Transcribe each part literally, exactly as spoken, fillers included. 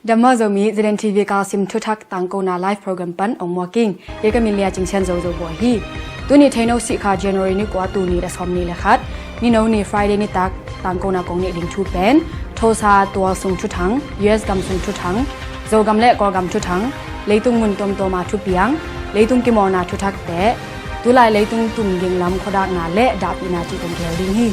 Dam maw Zomi, Z N T V Kalsim Thuthak tangkona live program pan ong muak ing. Kei ka min Lia Cing Sian Zo Zo Bawi hi. Tuni Theino Sihkha January ni kua, tuni da sawm ni le khat, Nino ni Friday nitak tangkona kong neih ding thu pen Tulsa tual sung thuthang, U S gam sung thuthang, Zogam le Kawlgam thuthang, leitung mun tuamtuama thupiang, leitung kimawlna thuthakte, tulai leitung tumging lam khuadakna le dahpihna cih tawh kihel ding hi.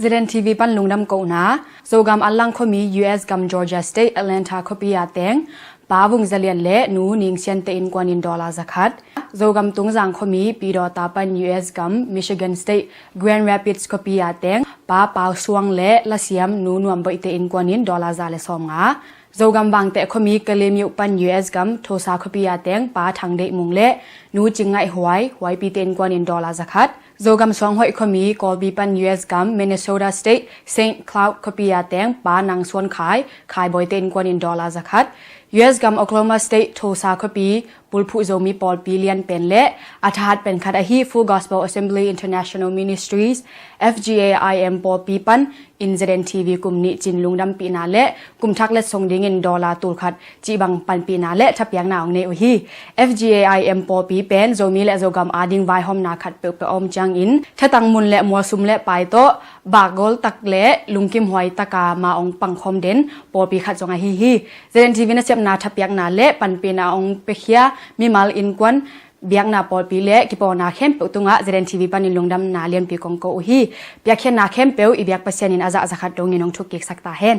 Z N T V pan lungdam kohna. Zogam Anlang khuami, U S gam Georgia State, Atlanta khuapi a teng Pa Vung Za Lian le Nu Ning Sian te innkuan in dollar za khat. Zogam Tungzang khuami, Pi Daw Ta pan U S gam Michigan State, Grand Rapids khuapi a teng Pa Pau Suang le lasiam Nu Nuam Boih te innkuan in dollar za le sawmnga. Zogam Vangteh khuami, Kalemyo pan U S gam Tulsa khuapi a teng Pa Thang Deih Mung le Nu Cing Ngaih Huai, Huaipi te innkuan in dollar za khat. Zogam Suang Hoih khuami, Kawlpi pan U S gam Minnesota State, Saint Cloud khuapi a teng Pa Nang Suan Khai, Khai Bawi te innkuan in dollar za khat. U S gam Oklahoma State, Tulsa khuapi, bulphuh Zomi pawlpi lian pen le a thahat pen khat ahi Full Gospel Assembly International Ministries, F G A I M pawlpi pan in Z N T V kum nih cin lungdampihna le kum thak letsong dingin dollar tul khat cih bang panpihna le thapiakna ong nei uh hi. F G A I M pawlpi pen Zomi le Zogam ading vaihawmna khat peuhpeuh a om ciangin thatang mun le mualsum le pai tawh bakgol tak le lungkimhuai taka ma ong pangkhawm den pawlpi khat zong ahi hi. Z N T V nasepna thapiakna le panpihna ong piakhia mimal, innkuan, biakna pawlpi le kipawlna khempeuh tungah Z N T V panin lungdamna lianpi kong ko uh hi. Piakkhiatna khempeuh i biak Pasian in a zah za khat dongin ong thukkiksak ta hen.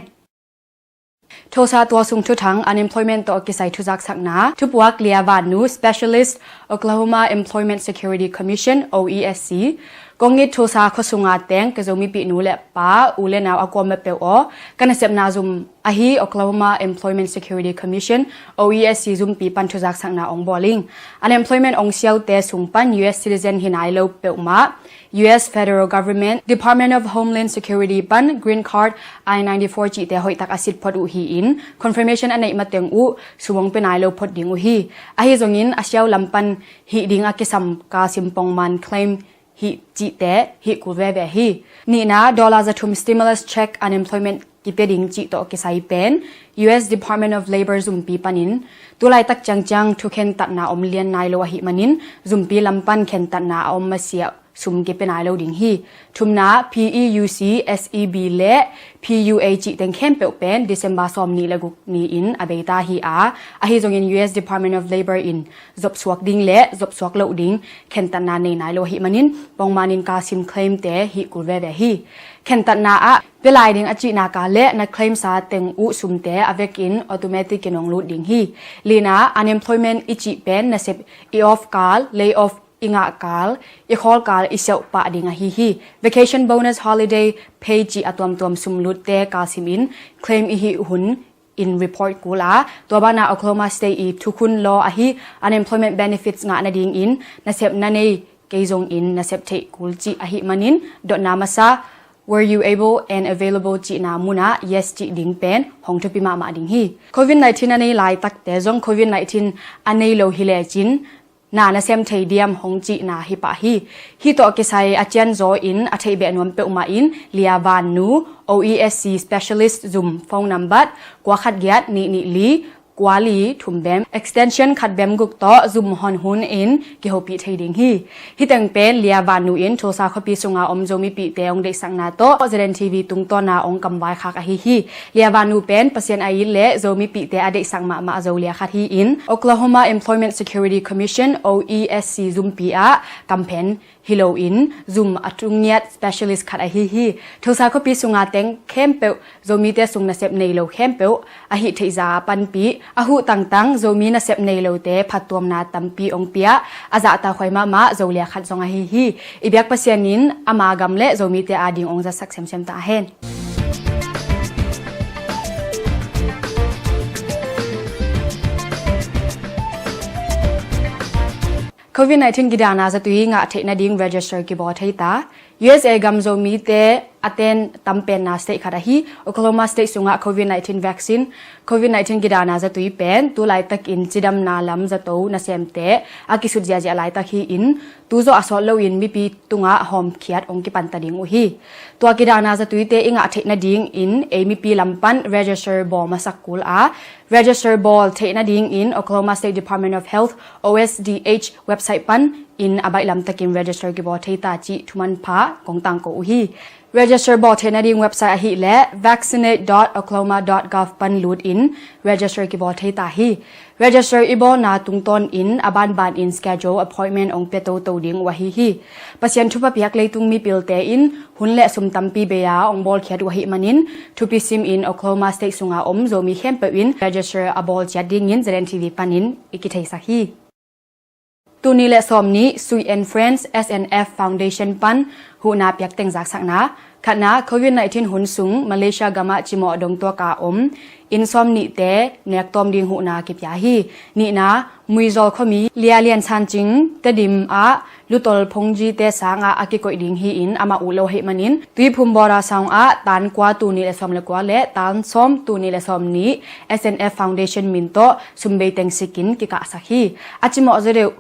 Tulsa tualsung thuthang, unemployment tawh kisai thuzaksakna, thupuak Lia Van Nu, Specialist, Oklahoma Employment Security Commission, O E S C. Kong it Tulsa khuasunga teng ka Zomipih nu le pa, u le nau a kuama peuh aw, ka nasepna zum ahi Oklahoma Employment Security Commission, O E S C zumpi pan thuzaksakna ong bawl ing. Unemployment ong siaute sung pan U S citizen hi nai lo peuhmah, U S Federal Government, Department of Homeland Security pan green card, I ninety-four cihte hoihtak a sit phot uh hi-in, confirmation a neih mateng uh sum ong pia nai lo phot ding uh hi. Ahi zongin a siau lam pan hih ding a kisam kalsim pongman claim hih cihte hih kul veve hi. Nihna, dollar za thum stimulus check unemployment kipia ding cih tawh kisai pen U S Department of Labor zumpi panin tulaitak ciangciang thukhentatna om lian nai lo ahih manin zumpi lam pan khentatna a om masiah sum kipia nai lo ding hi. Thumna, P E U C, S E B le P U A cih teng khempeuh pen December sawm nih le guk ni-in a beita hi a, ahi zongin U S Department of Labor in zopsuak ding le zopsuak loh ding khentatna nei nai lo ahih manin pongmanin kalsim claim te hih kul veve hi. Khentatna ah pia lai ding a cih nak a le na claim sa teng uh sumte a vekin automatic in ong lut ding hi. Lina, unemployment i cih pen nasep i off kal, lay off i ngah kal, i khawl kal i siauh pah ding ahi hi. Vacation bonus, holiday pay cih a tuamtuam sum lutte kalsim in claim i hih hun in report kul a, tua banah Oklahoma State i thukhun law ahi unemployment benefits ngah nadingin nasep na nei kei zongin nasep theih kul cih ahih manin dotna masa, "Were you able and available?" cihna munah yes cih ding pen hong thupi mahmah ding hi. Covid nineteen a nei laitakte zong Covid nineteen a nei lo hi lecin na na sem thei diam hong cihna hi pah hi. Hih tawh kisai a cianzaw in a theih beh nuam peuhmah in Lia Van Nu, O E S C Specialist zum phone number kua khat giat nih nih li kua li thum bem, extension khat bem guk tawh zum hon hun in kihopih thei ding hi. Hih teng pen Lia Van Nu in Tulsa khuapi sunga om Zomipihte hong deihsakna tawh Z N T V tungtawna hong kamvaikhak ahi hi. Lia Van Nu pen Pasian a it le Zomipihte a deihsak mahmah Zolia khat hi-in Oklahoma Employment Security Commission, O E S C zumpi ah kamphen hi loin zum a tungngiat specialist khat ahi hi. Tulsa khuapi sunga teng khempeuh Zomite sung nasep nei lo khempeuh a hih theihza a panpih, a huh tangtang Zomi nasep nei lote phattuamna tampi hong pia, a zahtakhuai mahmah Zolia khat zong ahi hi. I biak Pasian in ama gam le Zomite ading hong zatsak semsem ta hen. Covid nineteen kidana zatui ngah theih nading register kibawl thei ta. U S A gam Zomite a ten tampenna state khat ahi Oklahoma State sungah COVID nineteen vaccine, COVID nineteen kidana zatui pen tu laitakin cidamna lam zato nasemte a kisut ziahziah laitak hi-in, tu zawh a sawt loin mipi tungah hawmkhiat hong kipanta ding uh hi. Tua kidana zatuite i ngah theih nadingin ei mipi lam pan register bawl masak kul a, register bawl theih nadingin Oklahoma State Department of Health, O S D H, website pan in a baih lamtakin register kibawl thei ta cih thuman pha kong tangko uh hi. Register bawl theih nading website ahih leh vaccinate dot oklahoma dot gov pan lut in register kibawl thei ta hi. Register i bawlna tungtawnin a banbanin schedule appointment hong pia toto ding uh ahi hi. Pasian thupha piak leitung mipilte in hun le sum tampi bei-a hong bawlkhiat uh ahih manin, thupi simin Oklahoma State sunga om Zomi khempeuh in register a bawl ciat dingin Z N T V panin i kitheisak hi. Tuni le sawm nih Sui and Friends S and F Foundation pan huhna piak teng zaksakna. Khatna, COVID nineteen hun sung Malaysia gamah cimawh dongtuak a om inn sawm nihte nektawm ding huhna kipia hi. Nihna, Muizawl khuami Lia Lian San Cing Tedim ah lutol phongjite sangah a kikoih ding hi-in amah uh lo ahih manin, Tuiphum Bawra Sawng ah tan kua tuni le sawm le kua le tan sawm tuni le sawm nih S and F Foundation min tawh sumbei teng sikin kikahsak hi. A cimawh zaw deuh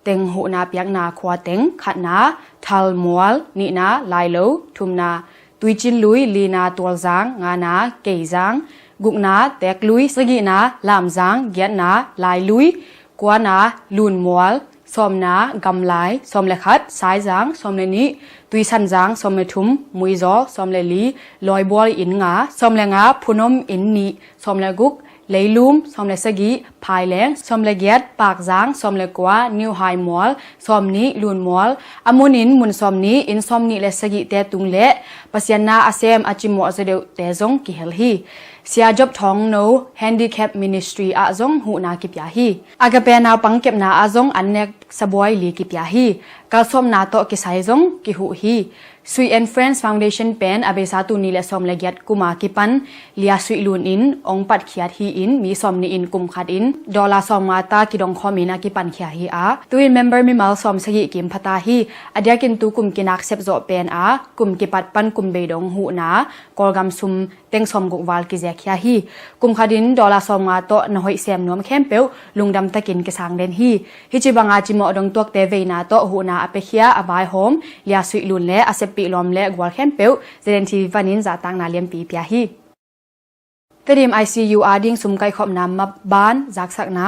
teng huhna piakna khua teng, khatna, Thalmual, nihna, Lailo, thumna, Tuicinlui, lina, Tualzang, ngana, Keizang, gukna, Teklui, sagihna, Lamzang, giatna, Lailui, kuana, Lunmual, sawmna, Gamlai, sawm le khat, Saizang, sawm le nih, Tuisanzang, sawm le thum, Muizawl, sawm le li, Lawibual inn nga, sawm le nga, Phunom inn nih, sawm le guk, Leilum, sawm le sagih, Phaileng, sawm le giat, Pakzang, sawm le kua, New High Mual, sawm nih, Lunmual, a munin mun sawm nih, inn sawm nih le sagihte tung le Pasian na a sem a cimawh zaw deuhte zong kihel hi. Sia Job Thawng No Handicap Ministry ah zong huhna kipia hi. Agape naupang kepna ah zong an nek sabuai li kipia hi. Kalsuamna tawh kisai zong kihuh hi. Sui and Friends Foundation pen a beisa tuni le sawm le giat kuma kipan lia suih lunin hong patkhiat hi-in mi sawm nih in kum khatin dollar sawmnga ta kidongkhawmin a kipankhia hi a, tu-in member mimal sawm sagih kim phata hi. A diakin tu kum kinak sepzawh pen a kum kipat pan kum bei dong huhna Kawlgam sum teng sawmguk val kizekkhia hi. Kum khatin dollar sawmnga tawh na hoih sem nuam khempeuh lungdam takin kisang den hi. Hici banga cimawh dongtuakte veina tawh huhna a piakhia a vaihawm lia suih lun le a seppih lawm le gual khempeuh Z N T V panin zahtakna lianpi pia hi. Tedim I C U ading sum kaihkhopna map ban zaksakna.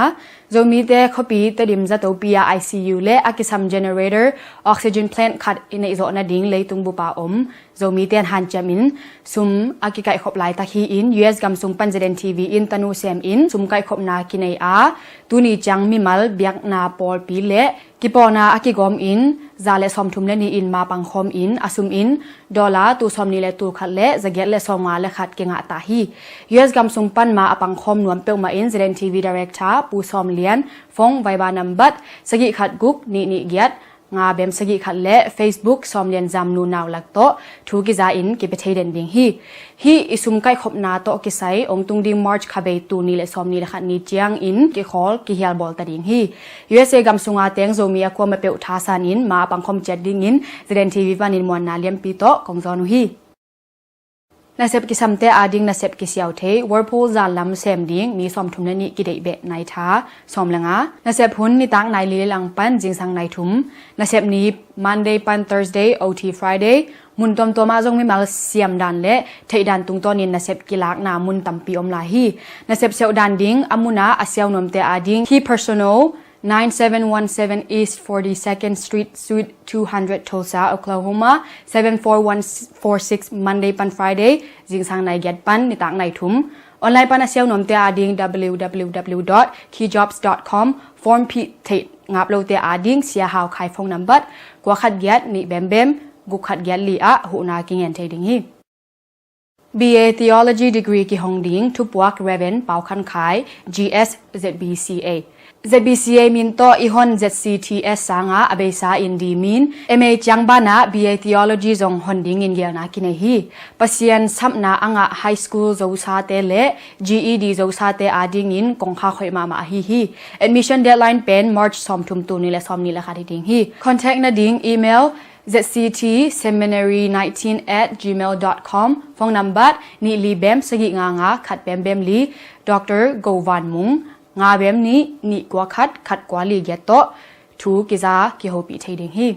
Zomite khuapi Tedim zatopi a I C U le a kisam generator, oxygen plant khat i neihzawh nading leitung bupa om Zomite in hanciamin sum a kikaihkhop laitak hi-in U S gam sung pan Z N T V in tanu semin sum kaihkhopna kinei a, tuni ciang mimal biakna pawlpi le kipawlna a kigawmin za le sawmthum le nih in ma pangkhawmin a sumin dollar tul sawmnih le tul khat le zagiat le sawmnga le khat kingah ta hi. U S gam sung pan ma a pangkhawm nuam peuhmah in Z N T V Director Pu Sawm Lian, phone Viber nambat sagih khat guk nih nih giat nga bem sagih khat le Facebook Sawm Lian Zam Nu Nau lak tawh thu kiza in kipia thei den ding hi. Hih i sum kaihkhopna tawh kisai hong tung ding March kha bei tul nih le sawmnih le khat ni ciangin kikhawl kihial bawl ta ding hi. U S A gam sunga teng Zomi a kuamah peuh thasanin ma a pangkhawm ciat dingin Z N T V panin muanna lianpi tawh kong zawn uh hi. Nasep kisamte ading nasep kisiau thei Whirlpool zan lam sem ding mi sawmthum le nih kideih beh nai tha sawm le nga. Nasep hun nitak nai li le lang pan zingsang nai thum. Nasep ni Monday pan Thursday, O T Friday. Mun tuamtuam ah zong mimal siam dan le theih dan tungtawnin nasep kilakna mun tampi om lai hi. Nasep seuh dan ding a mun ah a siau nuamte ading Key Personal, nine seven one seven East forty-second Street, Suite two hundred, Tulsa, Oklahoma, seven four one four six, Monday pan Friday, zingsang nai giat pan nitak nai thum. Online pan a siau nuamte ading W W W dot key jobs dot com, form phih theih ngap lote ading Sia Hau Khai phone nambat kua khat giat nih bem bem guk khat giat li ah huhna kingen thei ding hi. B A Theology degree kihong ding thupuak Reverend Pau Khan Khai, G S, Z B C A. Z B C A min tawh i hon Z C T S sangah a beisa in D Min, M A ciang banah B A Theology zong hon dingin gelna kinei hi. Pasian sapna a ngah high school zosate le G E D zosate adingin kongkhak hoih mahmah ahi hi. Admission deadline pen March sawmthum tul nih le sawmnih le khat hi ding hi. Contact nading email Z C T seminary nineteen at gmail dot com, phone number nih li bem sagih nga nga khat bem bem li, Doctor Go Van Mung, nga bem nih, nih kua khat, khat kua li giat tawh thu kiza kihopih thei ding hi.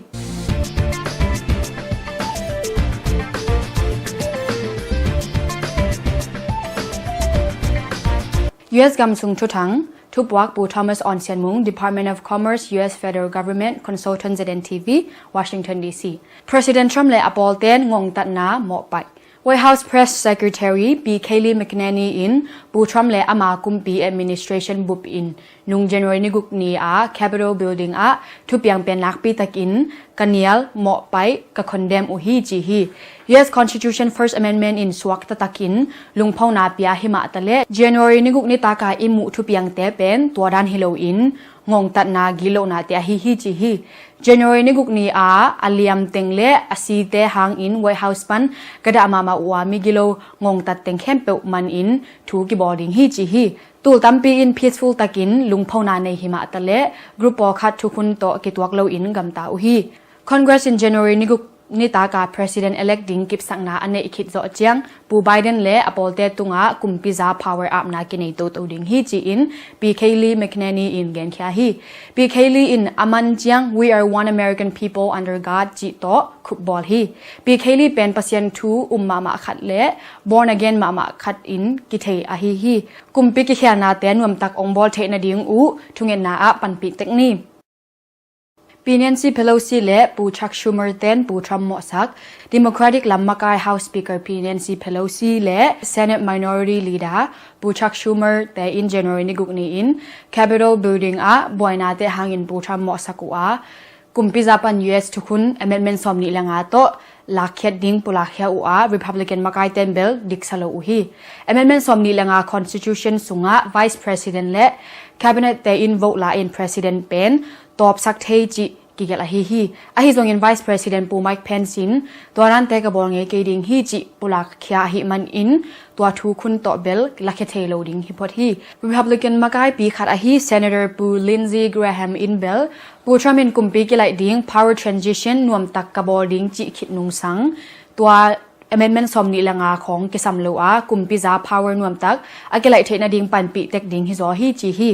U S gam sung thuthang, thupuak Pu Thomas Awn Sian Mung, Department of Commerce, U S Federal Government, Consultant Z N T V, Washington D C. President Trump le a pawlte'n ngongtatna mawhpaih. White House Press Secretary Pi Kayleigh McEnany in Pu Trump le ama kumpi administration bup in nung January ni guk ni a Capitol Building ah thupiang pen nakpi takin ka nial mawhpaih, ka condemn uh hi ci hi. U S Constitution First Amendment in suak taktakin lungphona pia hi mah taleh January ni guk ni taka i muh thupiangte pen tua dan hi loin ngongtatna gitlohnate ahi hi ci hi. January ni guk ni a a liamteng le a site hangin White House pan ka dah mahmah uh a migilo ngongtatteng khempeuh manin thu kibawl ding hi ci hi. Tul tampi in peaceful takin lungphona nei hi mah taleh group pawlkhat thukhun tawh kituak loin gamta uh hi. Congress in January ni guk ni taka President-elect ding kipsakna a neih khit zawh ciang Pu Biden le a pawlte tungah kumpiza power apna kinei toto ding hi ci-in Pi Kayleigh McEnany in genkhia hi. Pi Kayleigh in a man ciang "We are one American people under God" cih tawh khupbawl hi. Pi Kayleigh pen Pasian thu um mahmah khat le born again mahmah khat in kithei ahi hi. Kumpi kikhialnate nuamtak ong bawl theih nading uh thungetna ah panpih tek ni. Pi Nancy Pelosi le Pu Chuck Schumer ten Pu Trump mawhsak. Democratic lam makai House Speaker Pi Nancy Pelosi le Senate Minority Leader Pu Chuck Schumer te in January ni guk ni-in Capitol Building ah buainate hangin Pu Trump mawhsak uh a, kumpiza pan U S thukhun amendment sawmnih le nga tawh lakkhiat ding pulakkhia uh a, Republican makai ten bel diksa lo uh hi. Amendment sawmnih le nga Constitution sungah Vice President le Cabinet te in vote la in President pen tawpsak thei cih kigelh ahi hi. Ahi zongin Vice President Pu Mike Pence in tua dante ka bawl ngei kei ding hi cih pulakkhia ahi manin tua thukhun tawh bel lakhia thei lo ding hi phot hi. Republican makaipi khat ahi Senator Pu Lindsey Graham in bel Pu Trump in kumpi kilaih ding power transition nuamtak ka bawl ding cih khit nungsang tua amendment sawmnih le nga khawng kisam lo a, kumpiza power nuamtak a kilaih theih nading panpih tek ding hizaw hi ci hi.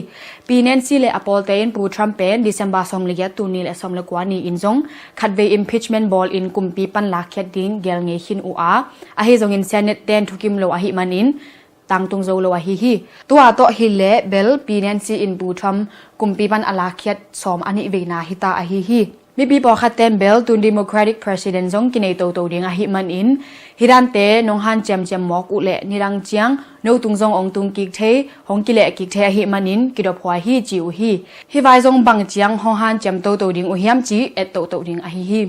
Pi Nancy le a pawlte in Pu Trump pen December sawmlegiat, tul nih le sawmlekua ni-in zong khatvei impeachment bawl in kumpi pan lakkhiat ding gel ngei khin uh a, ahi zongin Senate ten thukim lo ahi manin tangtung zo lo ahi hi. Tua tawh hileh bel Pi Nancy in Pu Trump kumpi pan a lakkhiat sawm a nih veina hita ahi hi. Mipi pawlkhat ten bel tun Democratic President zong kinei toto ding ahi manin hih dante nong hanciamciam mawk uh leh nidang ciang no tung zong ong tung kik thei, hong kileh kik thei ahi manin kidop huai hi ci uh hi. Hih vai zong bang ciang hong hanciam toto ding uh hiam cih et toto ding ahi hi.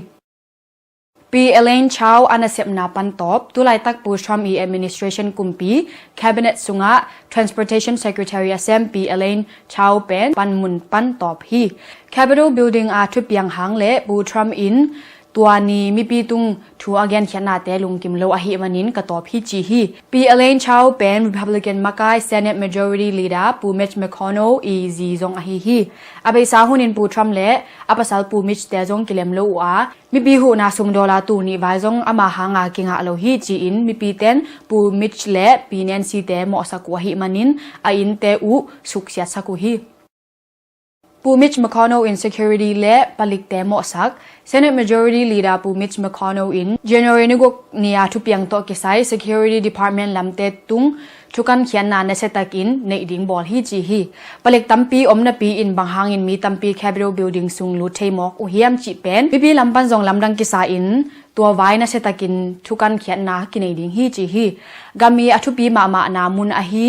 Pi Elaine Chao a nasepna pan tawp, tulaitak Pu Trump i administration kumpi cabinet sungah Transportation Secretary a sem Pi Elaine Chao pen panmun pan tawp hi. Capitol Building a thupiang hang le Pu Trump in tua ni mipi tung thu a genkhiatnate lungkim lo ahi manin ka tawp hi ci hi. Pi Elaine Chao pen Republican makai Senate Majority Leader Pu Mitch McConnell i zi zong ahi hi. A beisa hunin Pu Trump le a pasal Pu Mitch te zong kilem lo uh a, mipi huhna sum dollar tul nih vai zong ama hanga kingah lo hi ci-in mipi ten Pu Mitch le Pi Nancy te mawhsak uh ahi manin a innte uh suksiatsak uh hi. Pu Mitch McConnell in security le palikte mawhsak. Senate Majority Leader Pu Mitch McConnell in January ni guk ni a thupiang tawh kisai security department lamte tung thukankhiatna nasiatakin neih ding bawl hi ci hi. Palik tampi om napi in bang hangin mi tampi Capitol Building sung lut thei mawk uh hiam cih pen mipi lam pan zong lamdang kisa in tua vai nasiatakin thukankhiatna kinei ding hi ci hi. Gam i a thupi mahmahna mun ahi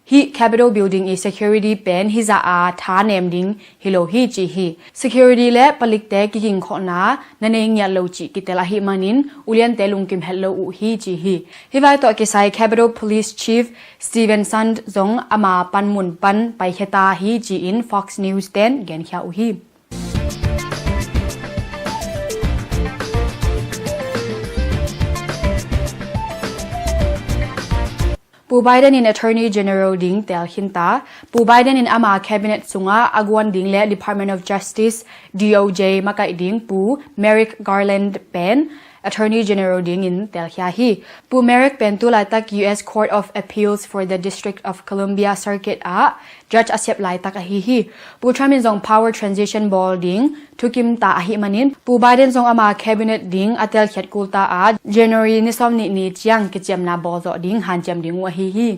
hih Capitol Building i security pen hizah a thanem ding hi lo hi ci hi. Security le palikte kigingkhawhna na nei ngiat lo cih kitel ahi manin uliante lungkim het lo uh hi ci hi. Hih vai tawh kisai Capitol Police Chief Steven Sund zong ama panmun pan paikhia ta hi ci-in Fox News ten genkhia uh hi. Pu Biden in Attorney General ding teel khin ta. Pu Biden in ama cabinet sungah a guan ding le Department of Justice, D O J, makaih ding Pu Merrick Garland pen Attorney General dingin teelkhia hi. Pu Merrick pen tu laitak U S Court of Appeals for the District of Columbia Circuit ah judge a sep laitak ahi hi. Pu Trump in zong power transition bawl ding thukim ta ahih manin, Pu Biden zong ama cabinet ding a teelkhiat kul ta a, January ni sawm nih ni ciang kiciamna bawl zawh ding hanciam ding uh ahi hi.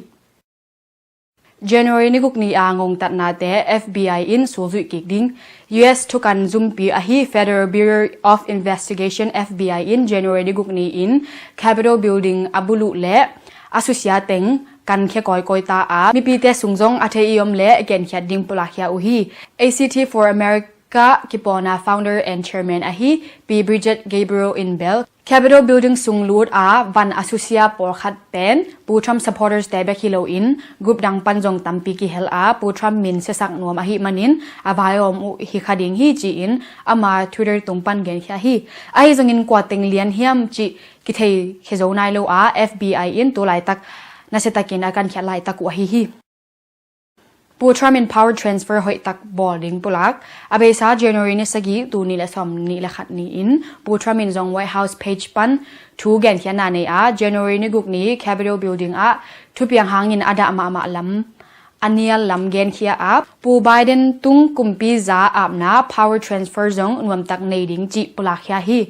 January ni guk ni a ngongtatnate F B I in sulzuih kik ding. U S thukan zumpi ahi Federal Bureau of Investigation, F B I in January ni guk ni in Capitol Building a buluh le a susia teng kankhia kawikawi ta a, mipite sung zong a thei i om le genkhiat ding pulakkhia uh hi. A C T for America ka kipawlna founder and chairman ahi Pi Bridget Gabriel in bel Capitol Building sung lut a van a susia pawlkhat pen Pu Trump supporters te bek hi loin group dang pan zong tampi kihel a, Pu Trump min siasak nuam ahih manin a vai a om uh hi kha ding hi ci-in ama Twitter tung pan genkhia hi. Ahi zongin kua teng lian hiam cih kithei khia zo nai lo a, F B I in tu laitak nasiatakin a kankhiat laitak uh ahi hi. Pu Trump in power transfer hoihtak bawl ding pulak. A beisa January ni sagih, tul nih le sawm nih le khat ni-in Pu Trump in zong White House page pan thu genkhiatna nei a, January ni guk ni Capitol Building ah thupiang hangin a dah mahmah lam a nial lam genkhia a, Pu Biden tung kumpi za apna power transfer zong nuamtak nei ding cih pulakkhia hi.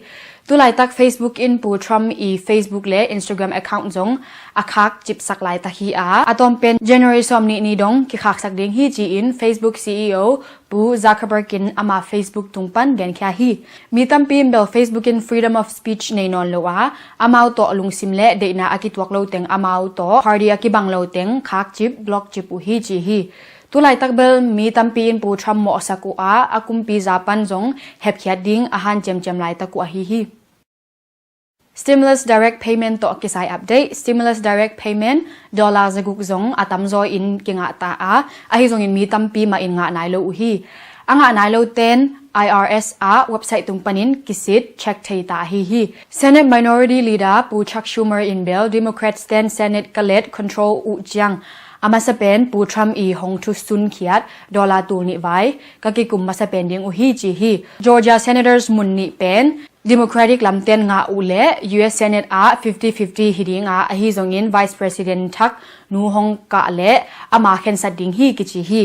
Tu laitak Facebook in Pu Trump i Facebook le Instagram account zong a khak cipsak laitak hi a, a tawmpen January sawm nih ni dong kikhaksak ding hi ci-in Facebook C E O Pu Zuckerberg in ama Facebook tung pan genkhia hi. Mi tampi in bel Facebook in freedom of speech nei nawn lo a, amau tawh lungsim le deihna a kituak lo teng amau tawh party a kibang lo teng khakcip, block cip uh hi ci hi. Tu laitak bel mi tampi in Pu Trump mawhsak uh a, a kumpi za pan zong hepkhiat ding a hanciamciam laitak uh ahi hi. Stimulus direct payment tawh kisai update. Stimulus direct payment dollar zaguk zong a tamzaw in kingah ta a, ahi zongin mi tampi mah in ngah nai lo uh hi. A ngah nai lo ten I R S ah website tung panin kisit check thei ta ahi hi. Senate Minority Leader Pu Chuck Schumer in bel Democrats ten Senate ka let control uh ciang a masa pen Pu Trump i hong thusun khiat dollar tul nih vai ka kikum masa pen ding uh hi ci hi. Georgia Senators mun nih pen Democratic lamten ngah uh le U S Senate ah fifty fifty hi ding a, ahi zongin Vice President thak nu hong kah le ama khensat ding hi kici hi.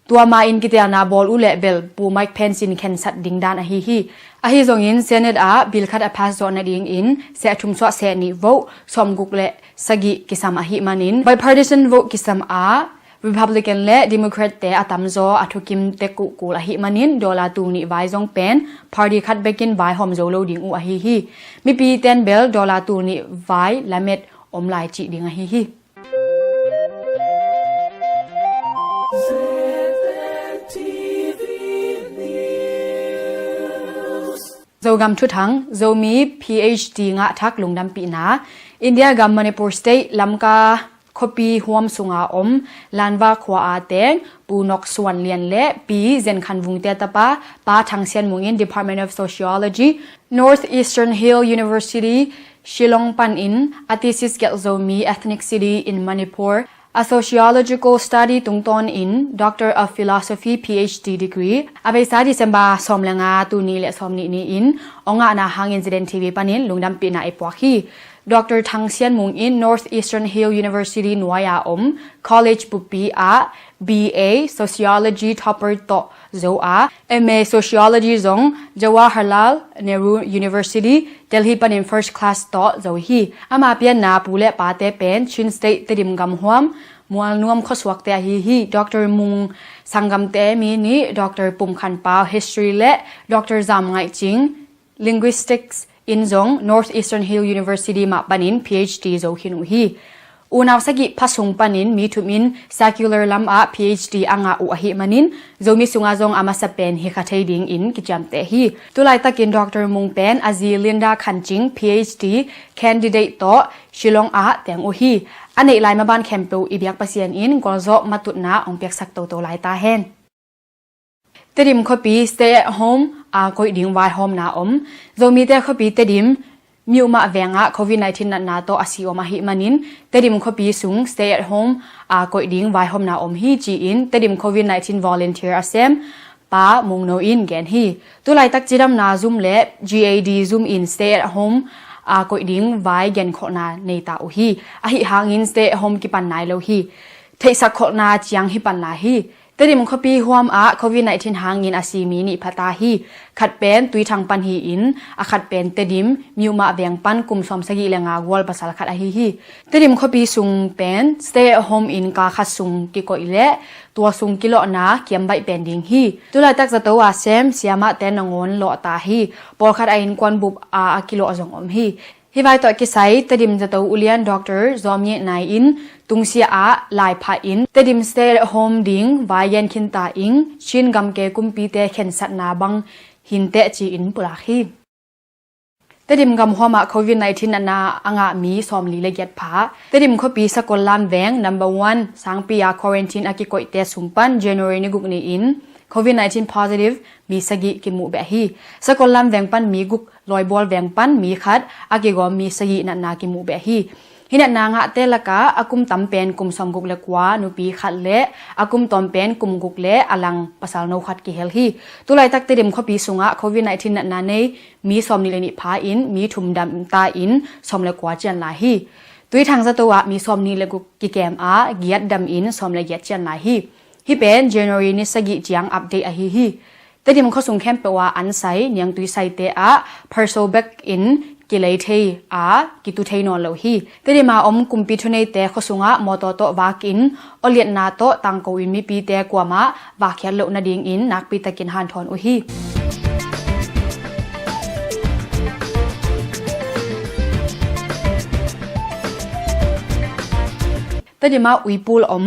Tua ma in kitelna bawl uh leh bel Pu Mike Pence in khensat ding dan ahi hi. Ahi zongin Senate ah bill khat a pass zawh nadingin seh thum suah seh nih vote sawmguk le sagih kisam ahih manin bipartisan vote kisam ah Republican le Democrat te a tamzaw a thukim tek uh kul ahih manin dollar tul nih vai zong pen party khat bekin vaihawm zo lo ding uh ahi hi. Mipi ten bel dollar tul nih vai lamet om lai cih ding ahi hi. Zogam thuthang, Zomi P H D ngah thak lungdampihna. India gam Manipur State Lamka khuapi huam sunga om Lanva khua a teng Pu Nok Suan Lian le Pi Zen Khan Vung te tapa Pa Thang Sian Mung in Department of Sociology, North Eastern Hill University, Shillong panin a thesis gelh Zomi Ethnicity in Manipur, a sociological study tungtawn in Doctor of Philosophy P H D degree a beisa December sawm le nga, tul nih le sawm nih ni-in ong ngahna hangin Z N T V panin lungdampihna i puak hi. Doctor Thang Sian Mung in North Eastern Hill University nuai-a om college buppi ah B A Sociology topper tawh zo a, M A Sociology zong Jawaharlal Nehru University, Delhi panin first class tawh zo hi. Ama pianna pu le pate pen Chin State Tedim gamhuam Mualnuam khuasuakte ahi hi. Doctor Mung sanggamte mi nih Doctor Pum Khan Pau, History, le Doctor Zam Ngaih Cing, Linguistics, in zong North Eastern Hill University mah panin P H D zo khin uh hi. Unau sagih pha sung panin mi thum in secular lamah P H D a ngah uh ahih manin Zomi sungah zong a masa pen hi kha thei dingin kiciamteh hi. Tulaitakin Doctor Mung pen a zi Linda Khan Cing P H D candidate tawh Shillong ah teng uh hi. A neih lai maban khempeuh i biak Pasian in gualzawh matutna hong piaksak toto lai ta hen. Tedim khuapi stay at home a koih ding vaihawmna om. Zomite khuapi Tedim Mihumah veng ah Covid nineteen natna tawh a si om ahih manin Tedim khuapi sung stay at home a koih ding vaihawmna om hi ci-in Tedim Covid nineteen volunteer a sem Pa Mung No in gen hi. Tulaitak cidamna zum le G A D zum in stay at home a koih ding vai genkholhna nei ta uh hi. Ahi hangin stay at home kipan nai lo hi. Theihsak kholhna ciang hi pan lai hi. Tedim khuapi huam ah Covid nineteen hangin a si mi nih pha ta hi. Khat pen Tuithang pan hi-in a khat pen Tedim Mihumah veng pan kum sawm sagih le nga gual pasal khat ahi hi. Tedim khuapi sung pen stay at home in ka khat sung kikoih le tua sung kilawhna kiambaih pen ding hi. Tulaitak zato a sem siamahte nangawn lawh ta hi. Pawlkhat a innkuan bup a a kilawh zong om hi. Hih vai tawh kisai Tedim zato ulian Doctor Zawm Nyeh Nai in tungsia ah lai phah in Tedim stay at home ding vai gen khin ta ing, Chin gamke kumpite khensatna bang hinteh ci-in pulak hi. Tedim gam huam ah Covid nineteen natna a ngah mi sawmli le giat pha. Tedim khuapi Sakollam veng number one sangpi a quarantine a kikoihte sung pan January ni guk ni-in Covid nineteen positive mi sagih kimuh beh hi. Sakollam veng pan mi guk, Lawibual veng pan mi khat, a kigawm mi sagih natna kimuh beh hi. Hih natna ngahte lakah a kum tam pen kum sawmguk le kua nupi khat le a kum tawm pen kum guk le a lang pasal no khat kihel hi. Tulaitak Tedim khuapi sungah Covid nineteen natna nei mi sawmnih le nih pha in mi thum dam ta in sawm le kua cian lai hi. Tuithang zato ah mi sawmnih le guk kikem a giat dam in sawm le giat cian lai hi. Hih pen January ni sagih ciang update ahi hi. Tedim khuasung khempeuh ah an sai, niangtui saite ah pharso bek in kilei thei a kitu thei nawn lo hi. Tedim a om kumpi thuneite khuasungah mawtaw tawh vak in awliatna tawh tangko in mipite kuamah vakkhiat loh nadingin nakpi takin hanthawn uh hi. Tedim ah uipul om.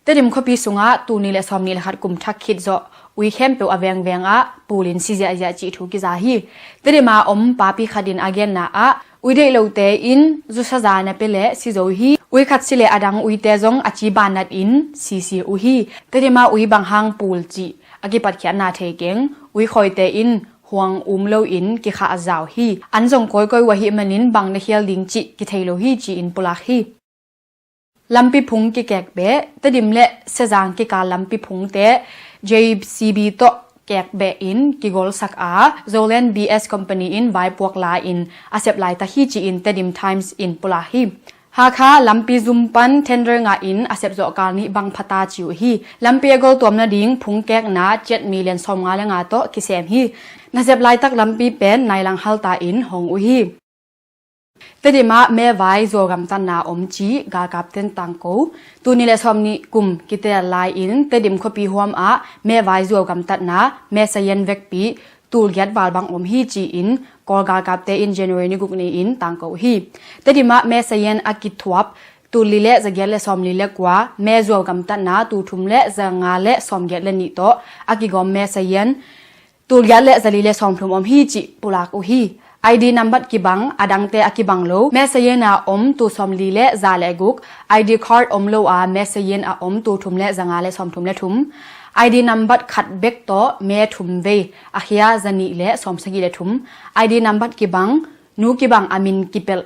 Tedim khuapi sungah tul nih le sawmnih le khat kum thak khit zawh ui khempeuh a vengveng ah pul in si ziahziah cih thu kiza hi. Tedim a om papi khat in a genna ah ui deih lote in zusaza na pia le si zo hi. Ui khat si le a dang uite zong a ci bannat in sisi uh hi. Tedim a ui bang hang pul cih a kipatkhiatna thei keng. Ui khawite in huang um lo in kikhah a zau hi. An zong kawikawi uh ahih manin bang na khial ding cih kithei lo hi ci-in pulak hi. Lampi phung kikek beh. Tedim le Sezang kikal lampi phungte J C B tawh kek beh in kigolsak a, Zoland B S Company in vaipuak la in a sep laitak hi ci-in Tedim Times in pulak hi. Hakha lampi zum pan tender ngah in a sep zawhkal nih bang phata ci uh hi. Lampi a goltuam nading phung kekna ciat million sawmnga le nga tawh kisem hi. Na sep laitak lampi pen nailang halta in hong uh hi. Tedim ah mevai zuau gamtatna om ci galkapten tangko. Tul nih le sawmnih kum kitel lai-in Tedim khuapi huam ah mevai zuau gamtatna mesayen vekpi tul giat val bang om hi ci-in Kawl galkapte in January ni guk ni-in tangko hi. Tedim ah mesayen a kithuap tul li le zagiat le sawmli le kua me zuau gamtatna tul thum le zanga le sawmgiat le nih tawh a kigawm mesayen tul giat le zali le sawmthum om hi cih pulak uh hi. I D nambat kibang a dangte a kibang lo mesayen a om tul sawmli le za le guk, I D card om lo a mesayen a om tul thum le zanga le sawmthum le thum, I D nambat khat bek tawh me thum vei a khia zanih le sawmsagih le thum, I D nambat kibang, nu kibang a min kipelh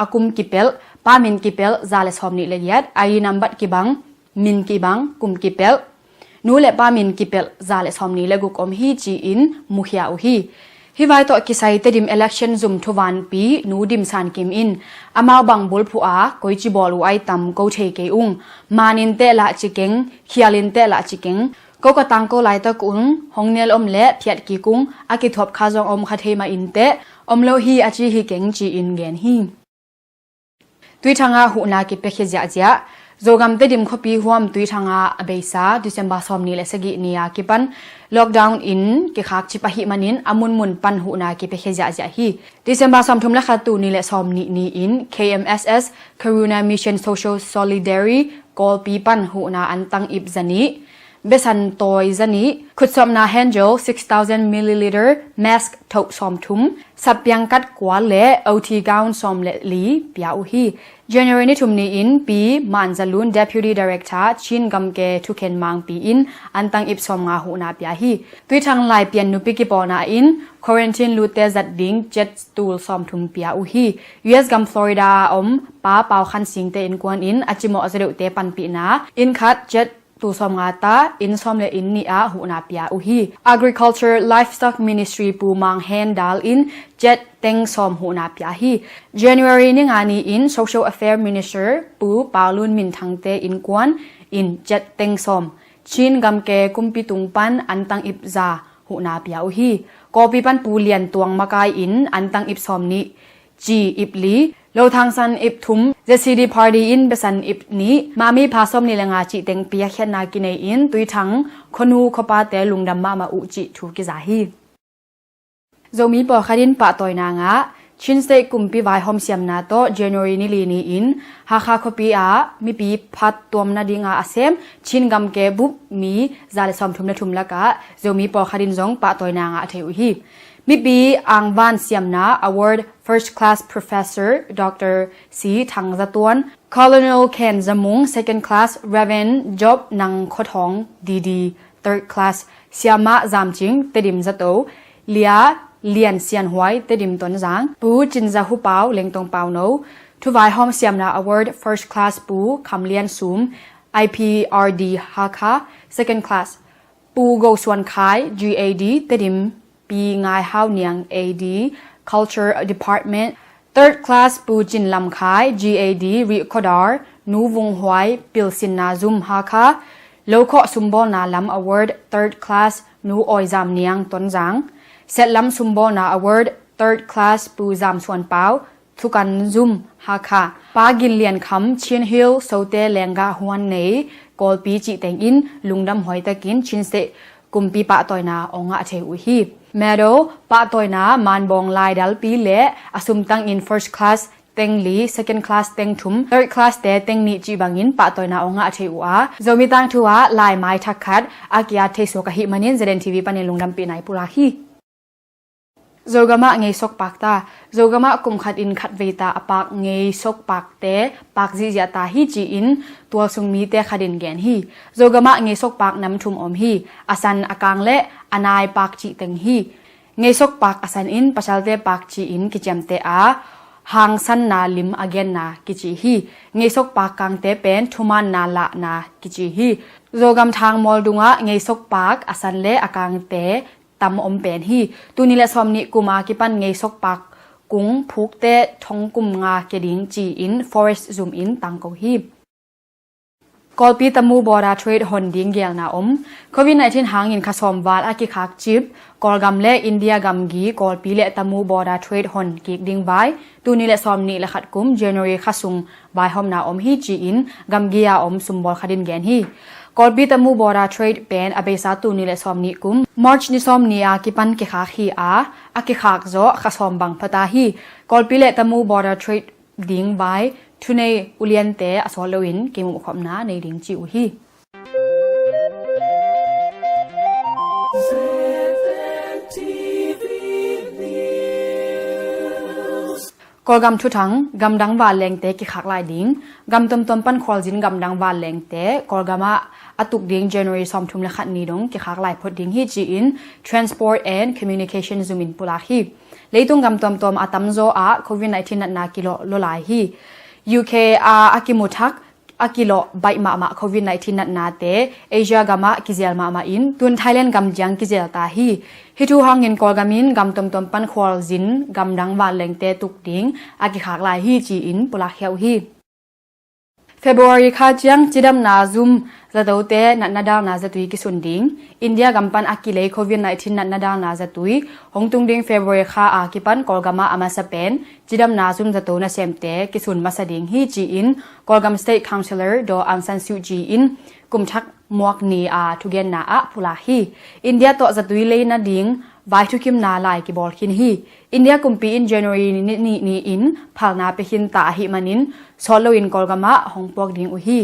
a kum kipelh, pa min kipelh za le sawmnih le giat, I D nambat kibang, min kibang, kum kipelh, nu le pa min kipelh za le sawmnih le guk om hi ci-in mukhia uh hi. Hih vai tawh kisai Tedim election zum thuvanpi Nu Dim San Kim in amau bang bulphuh a koici bawl uh ai tam ko thei kei ung. Manin teh lah ci keng, khialin teh lah ci keng. Ko ka tangko laitak ung hong nel om le phiat kik ung, a kithuap kha zong om kha thei mah in teh om lo hi a ci hi keng ci-in gen hi. Tuithang ah huhna kipiakhia ziahziah. Zogam Tedim khuapi huam Tuithang ah a beisa December sawmnih le sagih ni a kipan lockdown in kikhakcip ahih manin a munmun pan huhna kipiakhia ziahziah hi. December sawmthum le khat tul nih le sawmnih ni-in K M S S Karuna Mission Social Solidarity Kawlpi pan huhna an tang ip zanih Besan tawi zanih, khutsawpna hand gel six thousand milliliter, mask thoh sawmthum, sappiang kat kua le O T gown sawm le li pia uh hi. January ni thum ni-in Pi Man Za Lun, Deputy Director, Chin Gamke Thukhen Mangpi in antang ip sawmnga huhna pia hi. Tuithang Laipian nupi kipawlna in quarantine lutte zat ding jet tul sawmthum pia uh hi. U S gam Florida a om Pa Pau Khan Singte innkuan in a cimawh zaw deuhte panpihna inn khat jet tul sawmnga ta inn sawm le inn nih ah huhna pia uh hi. Agriculture Livestock Ministry Pu Mang Hen Dal in jet teng sawm huhna pia hi. January ni nga ni-in Social Affairs Minister Pu Pau Lun Min Thangte innkuan in jet teng sawm, Chin Gamke kumpi tung pan antang ip za huhna pia uh hi. Kawpi pan Pu Lian Tuang makai in antang ip sawm nih, ci ip li, Lo Thang San ip thum, Z C D Party in besan ip nih, Mami pha sawm nih le nga cih teng piakkhiatna kinei in Tuithang khuanu khuapate lungdam mahmah uh cih thu kiza hi. Zomi pawlkhat in pahtawina ngah. Chin State kumpi vaihawm siamna tawh January ni li ni-in Hakha khuapi ah mipi phattuam nadinga a sem Chin Gamke bup mi za le sawmthum le thum lakah Zomi pawlkhat in zong pahtawina ngah thei uh hi. Mipi angvan siamna award First Class Professor Doctor C Thang Za Tuan, Colonel Ken Za Mung, Second Class Reverend Job Nang Kho Thawng D D, Third Class Siamah Zam Cing, Tedim Za To, Lia Lian Sian Huai, Tedim Tonzang, Pu Cin Za Hu Pau, Lengtong Pau No, Thuvaihawm Siamna Award First Class Pu Kham Lian Sum, I P R D Hakha, Second Class Pu Go Suan Khai, G A D, Tedim, Pi Ngai Hau Niang, A D, Culture Department, Third Class Pu Cin Lam Khai, G A D, Rih Khodar, Nu Vung Huai, Pilsinna Zum Hakha, Lokhawh Sumbawlna Lam Award, Third Class Nu Awi Zam Niang, Tonzang, Setlam Sumbawlna Award, Third Class Pu Zam Suan Pau, Thukan Zum Hakha, Pa Gin Lian Kham, Chin Hill, Sote Lenggah Huan Nei, Kawlpi cih teng in lungdam huai takin Chin State kumpi pahtawina ong ngah thei uh hi. Medal, pahtawina, manbawng laidalpi le a sumtang in First Class teng li, Second Class teng thum, Third Class te teng nih cih bangin pahtawina ong ngah thei uh a, Zomi tangthu ah laimai thak khat a ki-at thei suak ahih manin Z N T V panin lungdampihna i pulak hi. Zogamah ngeisok pak ta. Zogamah kum khat in khat vei ta a pak ngeisok pakte pak zihziah ta hi ci-in tualsung mite khat in gen hi. Zogamah ngeisok pak nam thum om hi. A san, a kang le a nai pak cih teng hi. Ngeisok pak a san in pasalte pak ci-in kiciamteh a, hangsanna lim a genna kici hi. Ngeisok pak kangte pen thumaanna lahna kici hi. Zogam thang mawl dungah ngeisok pak a san le a kangte tam om pen hi. Tul nih le sawm nih kum a kipan ngeisok pak kung phukte thong kum nga kia ding ci-in Forest zum in tangko hi. Kawlpi Tamu border trade hon ding gelna om. Covid nineteen hangin kha sawm val a kikhak cip Kawlgam le India gamgi Kawlpi le Tamu border trade hon kik ding vai tul nih le sawm nih le khat kum January kha sung vaihawmna om hi ci-in gamgi a om sumbawl khat in gen hi. Kawlpi Tamu border trade pen a beisa tul nih le sawm nih kum March ni sawm ni a kipan kikhak hi a, a kikhak zawh kha sawm bang pha ta hi. Kawlpi le Tamu border trade ding vai thunei uliante a sawt loin kimuhkhopna nei ding ci uh hi. Kawlgam thuthang, gamdang vanlengte kikhak lai ding. Gam tomtom pan khualzin gamdang vanlengte Kawlgam ah a tuk ding January sawmthum le khat ni dong kikhak lai phot ding hi ci-in Transport and Communication zum in pulak hi. Leitung gam tomtom a tamzaw ah Covid nineteen natna kilawh lawlai hi. U K a a kimu thak a kilawh baih mahmah Covid nineteen natnate Asia gamah kizel mahmah in tun Thailand gam ciang kizel ta hi. Hih thu hangin Kawlgam in gam tomtom pan khualzin gamdang vanlengte tuk ding a kikhak lai hi ci-in pulakkhia uh hi. February kha ciang cidamna zum zatote natna dalna zatui kisun ding. India gam pan a kilei Covid nineteen natna dalna zatui hong tung ding February kha a kipan Kawlgam ah a masa pen cidamna zum zato nasemte kisun masa ding hi ci-in Kawlgam State Councillor Daw Aung San Suu Kyi in kumthak muak ni a thugenna ah pulak hi. India tawh zatui lei nading vai thukimna lai kibawl khin hi. India kumpi in January ni, ni, ni in phalna pia khin ta ahih manin sawt loin Kawlgam ah hong puak ding uh hi.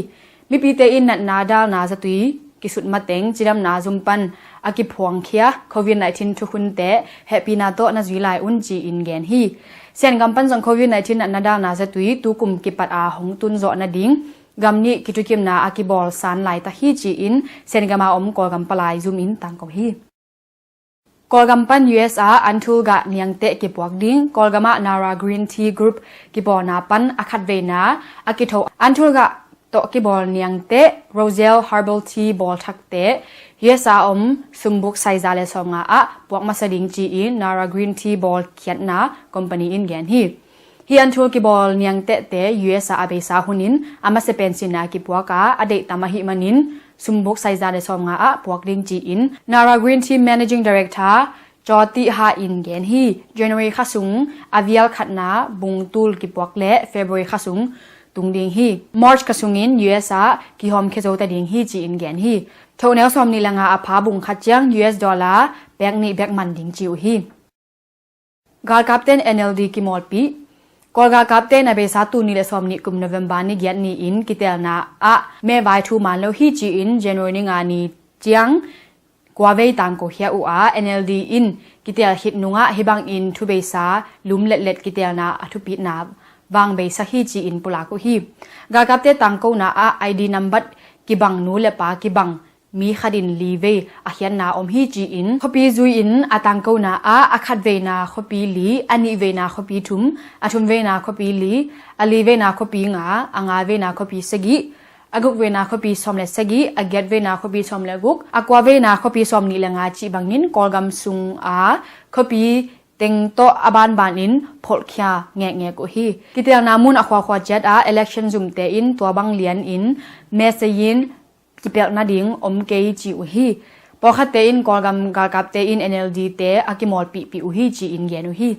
Mipite in natna dalna zatui i sut mateng cidamna zum pan a kiphuangkhia Covid nineteen thukhunte hehpihna tawh na zui lai un ci-in gen hi. Sen gam pan zong Covid nineteen natna dalna zatui tukum kipat a hong tunzawh nading gam nih kithukimna a kibawl san laitak hi ci-in Sen gama om Kawlgam palai zum in tangko hi. Kawlgam pan U S a anthul gah niangteh kipuak ding, Kawlgam ah Nara Green Tea Group kipawlna pan a khatveina a kitho anthul gah tawh kibawl niangteh Roselle Herbal Tea bawlthakte U S a om sumbuk saiza le sawmnga ah puak masa ding ci-in Nara Green Tea bawlkhiatna company in gen hi. Hih anthul kibawl niangtehte U S a a beisa hunin a masa pen sinna kipuak a, a deihtam ahih manin sumbuk saiza le sawmnga ah puak ding ci-in Nara Green Tea Managing Director Cawtih Ha in gen hi. January kha sung a vial khatna bungtul kipuak le February kha sung tung ding hi. March kha sungin U S a kihawmkhia zo ta ding hi ci-in gen hi. Thoneu sawmnih le nga a pha bung khat ciang U S dollar pek nih bek man ding ci uh hi. Galkapten N L D kimawlpih. Kawl galkapte in a beisa tul nih le sawmnih kum November ni giat ni-in kitelna ah mehvai thu man lo hi ci-in January ni nga ni ciang kua vei tangko khia uh a, N L D in kitel khit nungah hih bangin thubeisa lum letlet kitelna a thupitna vang beisak hi ci-in pulak uh hi. Galkapte tangkona ah I D nambat kibang nu le pa kibang mi khatin li vei a khiatna om hi ci-in khuapi zui-in a tangkona ah a khatveina khuapi li, a nihveina khuapi thum, a thumveina khuapi li, a liveina khuapi nga, a ngaveina khuapi sagih, a gukveina khuapi sawm le sagih, a giatveina khuapi sawm le guk, a kuaveina khuapi sawmnih le nga cih bangin Kawlgam sunga khuapi teng tawh a banbanin pholhkhia ngekngek uh hi. Kitelna mun a khuakhua ciat ah election zumte in tua bang lianin message in kipelh nading om kei ci uh hi. Pawlkhatte in Kawlgam galkapte in N L D te a kimawlpihpih uh hi ci-in gen uh hi.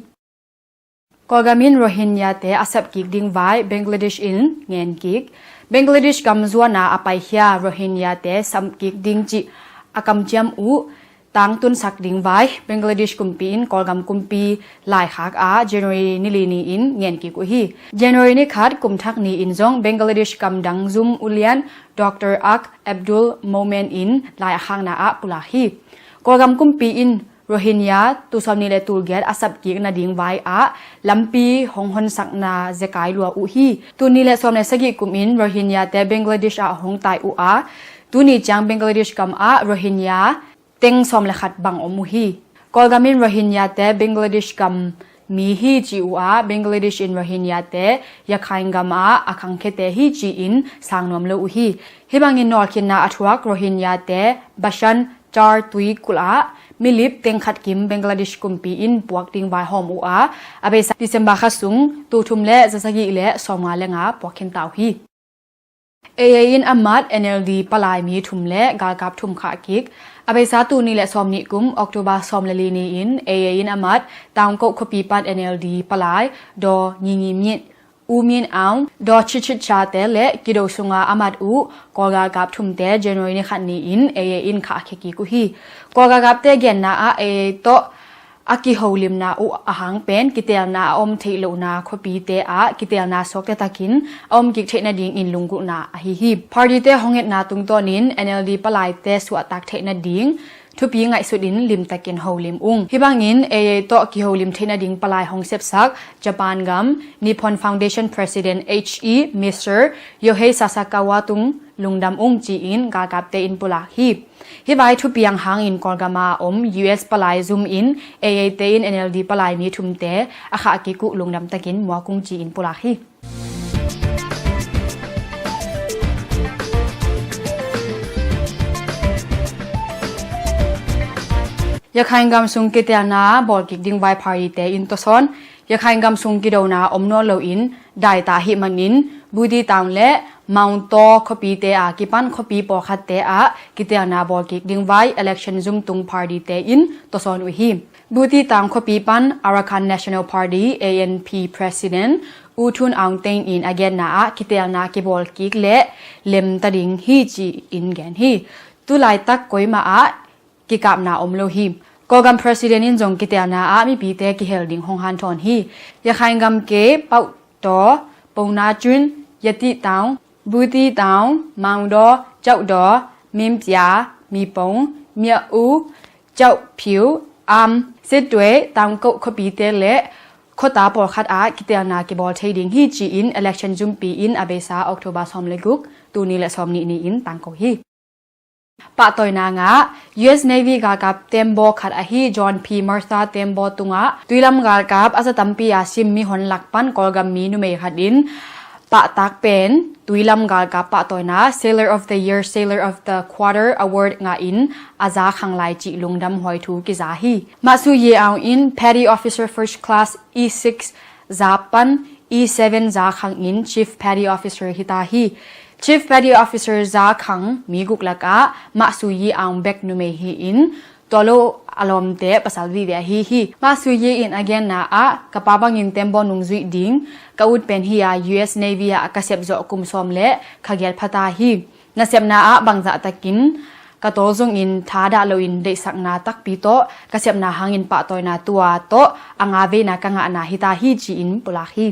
Kawlgam in Rohingya te a sapkik ding vai Bangladesh in ngenkik. Bangladesh gam zuana a paikhia Rohingya te sapkik ding cih a kamciam uh tangtunsak ding vai Bangladesh kumpi in Kawlgam kumpi laikhak a January ni li ni-in ngenkik uh hi. January ni khat kumthak ni-in zong Bangladesh gam dang zum ulian Doctor Ak Abdul Momen in lai a khakna ah pulak hi. Kawlgam kumpi in Rohingya tul sawmnih le tul giat a sapkik nading vai ah lampi hong honsakna zekai lua uh hi. Tul nih le sawm le sagih kum in Rohingya te Bangladesh ah hong tai uh a, tuni ciang Bangladesh gam ah Rohingya teng sawm le khat bang om uh hi. Kawlgam in Rohingya te Bangladesh gam mi hi ci uh a, Bangladesh in Rohingya te Yakhain gam ah a khangkhiate hi ci-in sang nuam lo uh hi. Hih bangin nawlkhinna a thuak Rohingya te Bashan Char tuikulh ah milip teng khat kim Bangladesh kumpi in puak ding vaihawm uh a, a beisa December kha sung tul thum le za sagih le sawmnga le nga puak khinta uh hi. A A in a mat N L D palai mi thum le galkap thum khah kik. A beisa tul nih le sawmnih kum October sawm le li ni-in A A in a mat Taungkoh khuapi pan N L D palai Daw Nyi Nyi Myint, U Min Aung, Daw Chit Chit Cha te le kido sunga a mat uh Kawl galkap thumte January ni khat ni-in A A in khah khia kik uh hi. Kawl galkapte genna ah A A tawh a kiholimna uh ahang pen kitelna a om theih lohna khuapite ah kitelna suakta takin a om kik theih nadingin lunggulhna ahi hi. Partyte hong etna tungtawnin N L D palaite suahtak theih nading thupi ngaihsutin limtakin holim ung. Hih bangin A A tawh kiholim theih nading palai hong sepsak Japan gam Nippon Foundation President H E Mister Yohei Sasakawa tung lungdam ung ci-in galkapte in pulak hi. Hih vai thupiang hangin Kawlgama om U S palai zum in A A te in N L D palai mi thumte a khah kik uh lungdam takin muak ung ci-in pulak hi. Yakhain gam sung kitelna bawlkik ding vai partyte in tawsawn. Yakhain gam sung kidona om nawn loin daita ahih manin Buti Town le Mount Taw khuapite a kipan khuapi pawlkhatte ah kitelna bawlkik ding vai election zumtung partyte in tawsawn uh hi. Buti Town khuapi pan Arakan National Party, A N P, President U Thun Aung Teng in a genna ah kitelna kibawlkik le lemta ding hi ci-in gen hi. Tulaitak koima ah kikapna om lo hi. Kawlgam President in zong kitelna ah mipite kihel ding hong hanthawn hi. Yakhain gam ke Pauh Taw, Pona Cun, Yati Town, Buti Town, Maudaw, Caudaw, Mimpia, Mipong, Myaw-u, Kyaukphyu, Amp, Sittwe, Tangkhul khuapite le khuata pawlkhat ah kiteelna kibawl thei ding hi ci-in election zumpi in a beisa October sawm le guk, tul nih le sawm nih ni-in tangko hi. Pahtawina ngah, U S Navy galkap tembaw khat ahi John P. Martha tembaw tungah tuilam galkap a za tampi a sim mihon lak pan Kawlgam mi numei khat in pahtak pen tuilam galkap pahtawina Sailor of the Year, Sailor of the Quarter Award ngah in a za khang lai cih lungdam huai thu kiza hi. Mah Suu Ye Aung in Petty Officer First Class E six za pan E seven za khang in Chief Petty Officer hita hi. Chief Petty Officer za khang mi guk lakah Mah Suu Ye Aung bek numei hi-in tua lo a lawmte pasal vive ahi hi. Mah Suu Ye in a genna ah ka pa bangin tembaw nungzuih ding ka ut pen hi-a U S Navy ah ka sep zawh kum sawm le kha giat phata hi. Nasepna ah bangzah takin ka tawl zongin thadah loin deihsakna takpi tawh ka sepna hangin pahtawina tua tawh a nga veina ka ngahna hita hi ci-in pulak hi.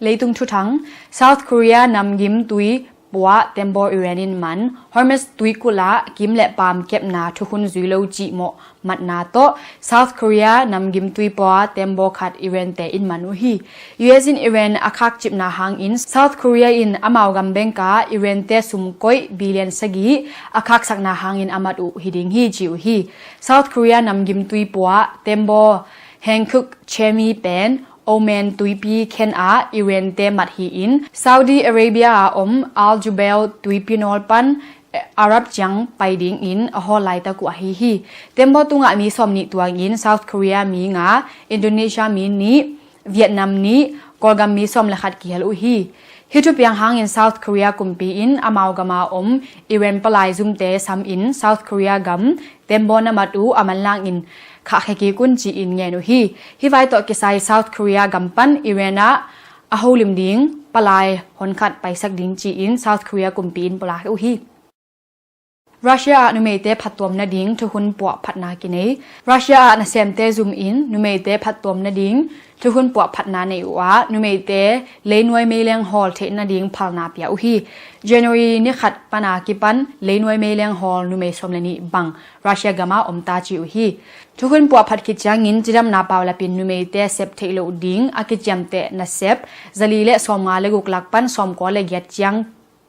Leitung thuthang, South Korea namgim tui pua tembaw Iran in man, Hormuz tuikulh ah kim le paam kepna thukhun zui lo cih mawh matna tawh South Korea namgim tui pua tembaw khat Iran te in man uh hi. U S in Iran a khakcipna hangin South Korea in amau gam bengka Iran te sum koih billion sagih a khaksakna hangin a mat uh hi ding hi ci uh hi. South Korea namgim tui pua tembaw Hankook Chemi pen Oman tuipi khen ah Iran te mat hi-in Saudi Arabia a om Al Jubail tuipi nawl pan Arab ciang pai dingin a hawl laitak uh ahi hi. Tembaw tungah mi sawm nih tuangin South Korea mi nga, Indonesia mi nih, Vietnam nih, Kawlgam mi sawm le khat kihel uh hi. Hih thupiang hangin South Korea kumpi in amau gama om Iran palai zumte samin South Korea gam tembaw na mat uh a manlangin khahkhia kik un ci-in ngen uh hi. Hih vai tawh kisai South Korea gam pan Iran ah a holim ding palai honkhat paisak ding ci-in South Korea kumpi in pulak uh hi. Russia ah numeite phattuam nading thukhun puah phatna kinei. Russia ah nasemte zumin numeite phattuam nading thukhun puah phatna nei uh ah numeite leinuai meileng hawl theih nading phalna pia uh hi. January ni khat pana kipan leinuai meileng hawl numei sawm le nih bang Russia gama omta ci uh hi. Thukhun puah phat khit ciangin cidamna paulapin numeite sep theih loh ding a kiciamteh nasep zali le sawmnga le guk lak pan sawmkua le giat ciang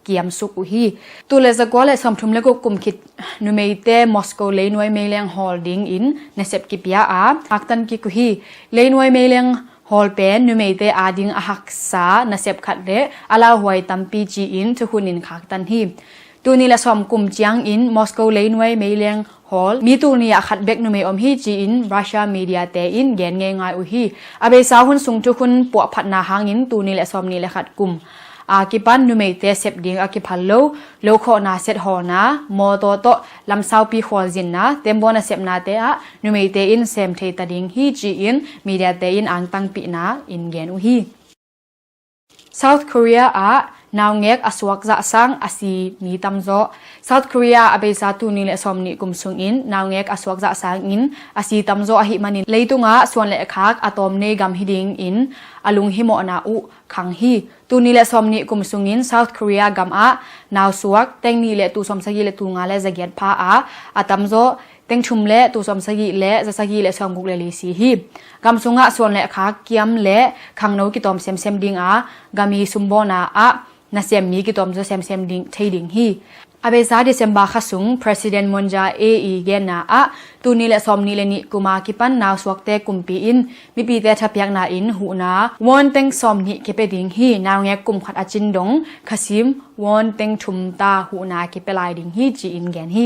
kiamsuk uh hi. Tul le zakua le sawmthum le guk kum khit numeite Moscow leinuai meileng hawl dingin nasep kipia a, aktan kik uh hi. Leinuai meileng hawl pen numeite ading a haksa nasep khat le a lauhuai tampi ci-in thukhun in khaktan hi. Tul nih le sawm kum ciangin Moscow leinuai meileng hawl mi tul nih ah khat bek numei om hi ci-in Russia media te in gen ngeingai uh hi. A beisa hun sung thukhun puahphatna hangin tul nih le sawm nih le khat kum a kipan numeite sep ding a kiphal lo, lokhawhna, set hawlna, mawtaw tawh lamsaupi khualzinna, tembaw nasepnate ah numeite in sem thei ta ding hi ci-in media te in angtangpihna in gen uh hi. South Korea ah naungek a suak zah sang a si mi tamzaw. South Korea a beisa tul nih le sawm nih kum sungin naungek a suak zah sangin a si tamzaw ahih manin leitungah suan le khak a tawm nei gam hi dingin a lunghimawhna uh khang hi. Tul nih le sawm nih kum sungin South Korea gam ah nausuak teng nih le tul sawm sagih le tul nga le za giat pha a, a tamzaw teng thum le tul sawm sagih le za sagih le sawm guk le li si hi. Gam sungah suan le khak kiam le khangno kitawm semsem ding a, gam i sumbawlna ah nasem mi kitawm zaw semsem ding thei ding hi. A beisa December kha sung President Moon Jae-in i genna ah tul nih le sawm nih le nih kum a kipan nausuakte kumpi in mipite thapiakna in huhna won teng sawm nih kipia ding hi. Naungek kum khat a cin dong khasim won teng thum ta huhna kipia lai ding hi ci-in gen hi.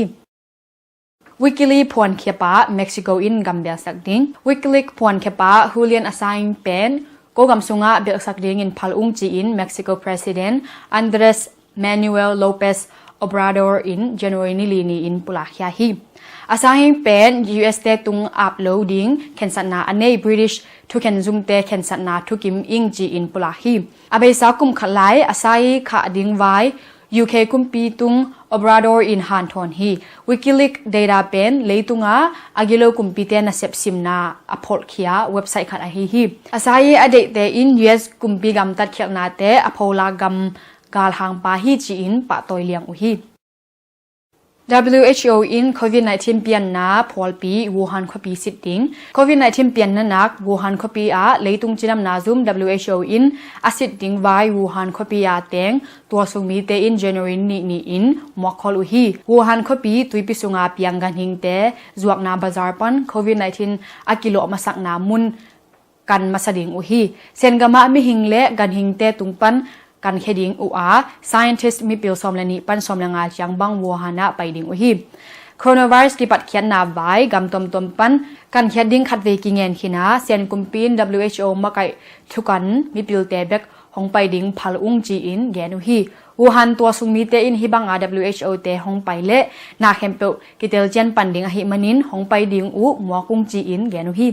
Wikileaks phuankhiapa Mexico in gam belsak ding. Wikileaks phuankhiapa Julian Assange pen ko gam sungah belsak dingin phal ung ci-in Mexico President Andres Manuel Lopez Obrador in January ni li ni-in pulakkhia hi. Assange pen U S te tung ap lo ding khensatna a nei British thukhen zumte khensatna thukim ing ci-in pulak hi. A beisa kum khat lai Assange khah ding vai U K kumpi tung Obrador in hanthawn hi. Wikileaks data pen leitunga a gilo kumpite nasep simna a pholhkhia website khat ahi hi. Asahi a deihte in U S kumpi gamtat khialhnate a pholak gam galhangpa hi ci-in pahtawi liang uh hi. W H O in covid nineteen pianna phualpi Wuhan khuapi sit ding. Covid nineteen pianna nak Wuhan khuapi ah leitung cidamna zum W H O in a sit ding vai Wuhan khuapi ah teng tualsung mite in January nih ni-in muakkhol uh hi. Wuhan khuapi tuipi sunga piang ganhingte zuakna bazar pan covid nineteen a kilawh masakna mun kan masa ding uh hi. Sen gamah mihing le ganhingte tung pan kankhia ding uh a, scientist mipil sawm le nih pan sawm le nga ciang bang Wuhan ah pai ding uh hi. Coronavirus kipatkhiatna vai gam tuamtuam pan kankhiat ding khatvei kingen khin a, Sen kumpi in W H O makaih thukan mipilte bek hong pai ding phal ung ci-in gen uh hi. Wuhan tualsung mite in hih banga W H O te hong pai leh na khempeuh kitelcian pan ding ahih manin hong pai ding uh muak ung ci-in gen uh hi.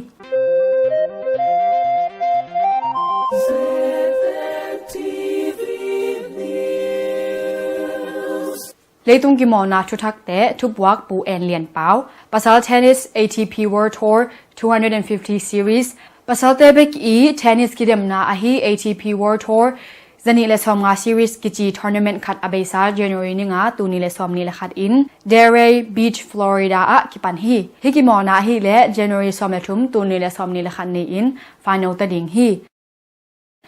Leitung kimawlna thuthakte thupuak Pu En Lian Pau, pasal tennis A T P World Tour two hundred and fifty Series, pasalte bek i tennis kidemna ahi A T P World Tour zanih le sawmnga Series kici tournament khat a beisa January ni nga tul nih le sawmnih le khat in Delray Beach, Florida ah kipan hi. Hih kimawlna ahih leh January sawm le thum tul nih le sawmnih le khat ni-in final ta ding hi.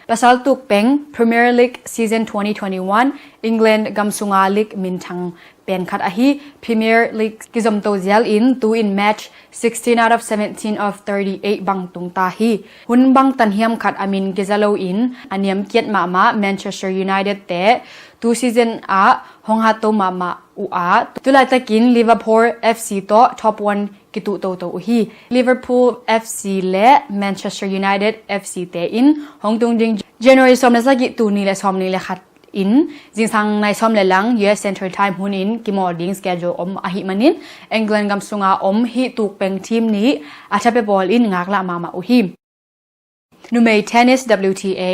Pasal tukpeng Premier League season twenty twenty-one, England gam sunga league minthang pen khat ahi Premier League kizomto zial in tu-in match sixteen out of seventeen of thirty-eight bang tung ta hi. Hun bang tanhiam khat a min kiza lo in a niamkiat mahmah Manchester United te tu season ah hong hatto mahmah uh a, tulaitakin Liverpool F C tawh top one kituh toto uh hi. Liverpool F C le Manchester United F C te in hong tung ding January sawm le sagih tul nih le sawmnih le khat in zingsang nai sawm le lang U S Central Time hun in kimawl ding schedule om ahih manin England gam sunga om hih tukpeng team nih a thapiapawl in ngaklah mahmah uh hi. Numei tennis W T A,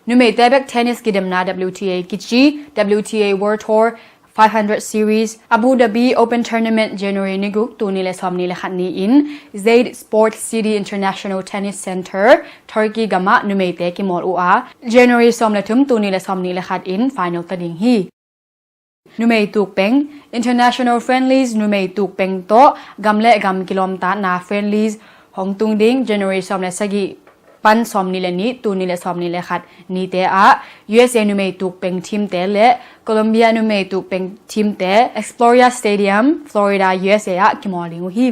numeite bek tennis kidemna W T A kici W T A World Tour five hundred Series, Abu Dhabi Open Tournament January ni guk tul nih le sawmnih le khat ni-in Zaid Sports City International Tennis Center, Turkey gamah numeite kimawl uh a, January sawm le thum tul nih le sawmnih le khat in final ta ding hi. Numei tukpeng, International Friendlies numei tukpeng tawh gam le gam kilawmtatna Friendlies hong tung ding January sawm le sagih pan sawmnih le nih tul nih le sawmnih le khat nite ah U S A numei tukpeng team te le Colombia numei tukpeng team te Exploria Stadium, Florida, U S A ah kimawl ding uh hi.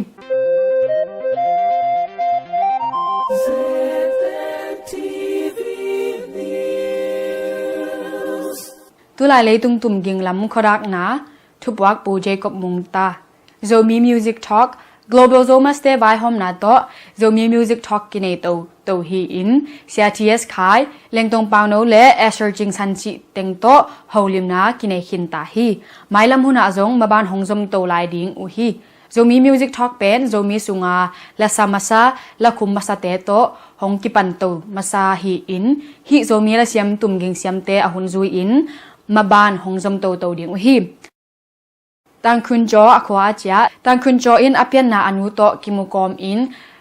Tulai leitung tumging lam khuadakna thupuak Pu Jacob Mungta. Zomi Music Talk, Global Zomaste vaihawmna tawh Zomi Music Talk kinei toto hi-in Sia T S Khai, Lengtong Pauno le Asher Cingsan cih teng tawh holimna kinei khin ta hi. Mailam hunah zong maban hong zomto lai ding uh hi. Zomi Music Talk pen Zomi sunga lasa masa, lakhum masate tawh hong kipanto masa hi-in hih Zomi lasiam tumging siamte a hun zui-in maban hong zomtoto ding uh hi. Tangkhun Jaw a khua a ciah. Tangkhun Jaw in a pianna a nu tawh kimu kawmin